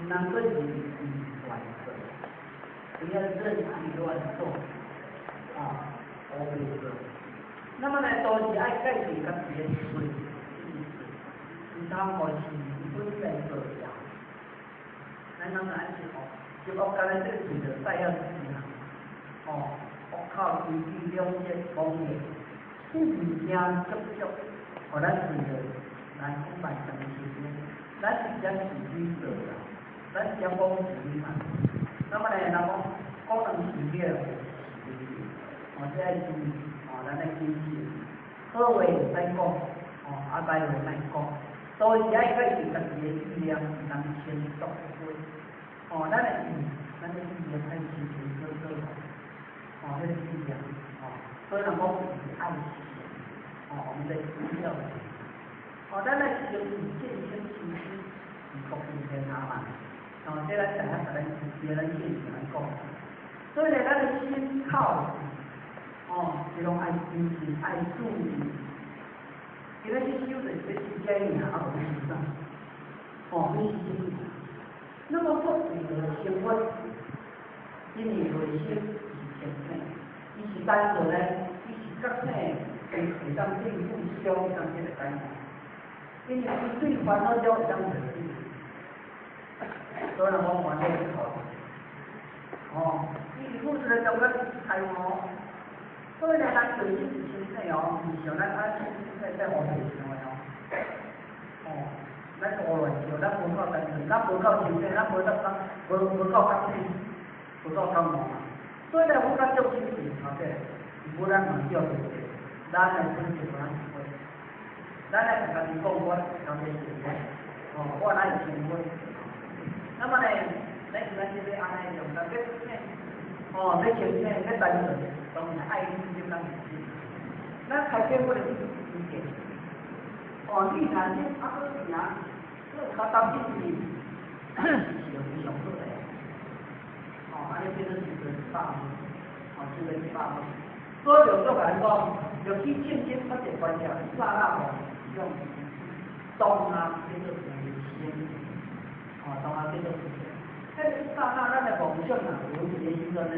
通閣任意亂做，不要任意亂做，啊，烏白做。那麼呢，都是愛改變家己的喙，毋通予是非來做掉。咱攏愛是哦，就惡干焦這個喙就帶遐死啦，哦，惡口規矩兩舌妄言，這物件足足，予咱喙就來講賣真心的，咱是講是非做啦，咱是講是非嘛。那麼呢，人講講人是非，是非，哦，這愛注意，哦，咱愛謹慎，好話會使講，哦，啊歹話莫講，都是愛改變家己的意念，毋通輕作非。哦，咱的意念愛清清楚楚，哦，彼個意念，哦，所以人講是愛心，哦，我們的心要，哦，咱來修是見性成佛，是國定天下嘛，哦，這咱知影，咱別人見咱講，所以呢，咱的心口，哦，是攏愛謹慎，愛注意。今仔日修就是欲修這爾，啊無欲修啥？哦，欲修啥物？那麼佛為何成佛？因為內心是清醒，伊是單純呢，伊是覺醒，會當應付相當這個階段。因為伊對煩惱了會當徹底，所以人講煩惱是好。哦，伊是付出來中間開悟，所以呢，咱內心是清醒哦，毋是像咱啊清醒在烏白想的哦。哦，咱烏亂想，咱無夠單純，咱無夠清醒，咱無得當，無夠覺醒，無夠覺悟嘛。所以呢，我較重視是頭這，無咱嘛叫做咱來分析咱是會，咱來共家己講，我當這成佛，哦，我哪會成佛？那麼呢，咱是咱這個按呢用，但欲哦，欲清醒，欲單純，當然愛你就當是。咱開始不能理解。哦，你若你啊，閣行，閣較擔心是是非常好的。哦，按呢變做修到100分，哦，修到100分。所以就做來講，就去正經發一觀念，剎那吼，用當下變做無心，哦，當下變做無心。彼個剎那，咱的夢想若無佇個時陣呢？